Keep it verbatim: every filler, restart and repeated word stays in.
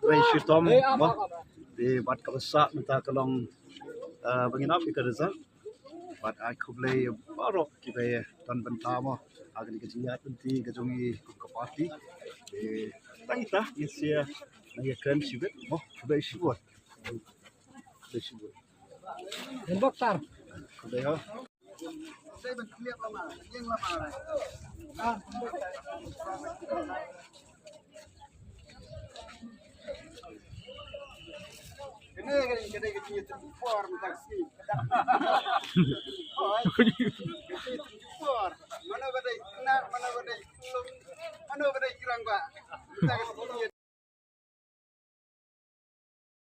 Rei shitom mo. Te bad kaba sah mynta ka long, eh, ba ngin ap ïa ka result. Bad ai khublei baroh kiba don bynta mo ha kane ka jingïaid lynti ka jong ngi kum ka party. Te tang ita ngin sa ïa nang ïakren shibit mo. Khublei shibun. Khublei shibun. Khublei ho.